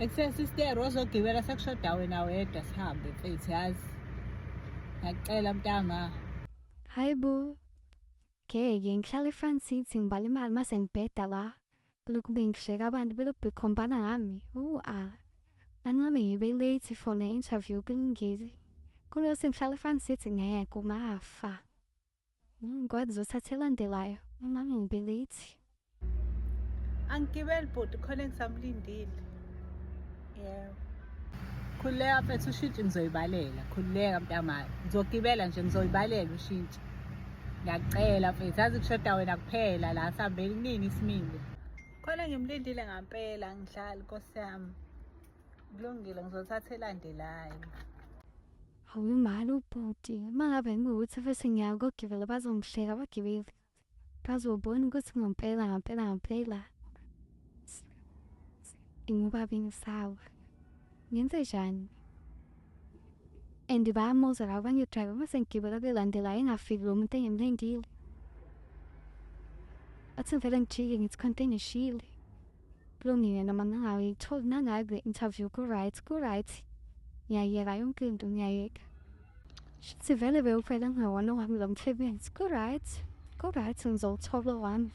Ekuseni sister ozogibela sekushoda wena wedwa sihambe mfethu yazi. Ngiyacela mntama. Hayi bo. Ngeke ngihlale e-front seat ngibale imali mase ngibheda la. Lokhu bengihleka abantu belokhu bekhombana ngami. Ah. Nami ngibe late for le interview kulungile. Kulokuthi ngihlale e-front seat ngeke ungafa. Ngoba ngizothatha elandelayo. Nami ngibe late. Angigibeli bhuti khona engisamlindile. Yebo. Khululeka mfethu ushintshi ngizoyibalela. Khululeka mntamayo. Ngizogibela nje ngizoyibalela ushintshi. Ngiyacela mfethu yazi kushoda wena kuphela la sihambeni kunini isimile. Khona ngimlindile ngampela ngihlali Nkosi yami. Kulungile ngizothatha elandelayo. Hawu imali ubhuti. Uma ngabe ngiwukuthi futhi ngiyakogibela bazongihleka abagibeli. Bazobona ukuthi ngampela ngampela ngampela. Ngoba bengisawa. Ngenzenjani? And bayamuzwa laba abanye driver mase ngigibela belandela engafiki lo muntu engimlindile. Athi ngivele ngijike ngithi khona into engishiyile. Kulungile noma ngingayitholi nangayi kule interview ku-right ku-right. Ngiyayeka yonke into ngiyayeka. Shuthi vele bewuvele ungewona owami lo msebenzi. Ku-right, ku-right ngizowuthola owami.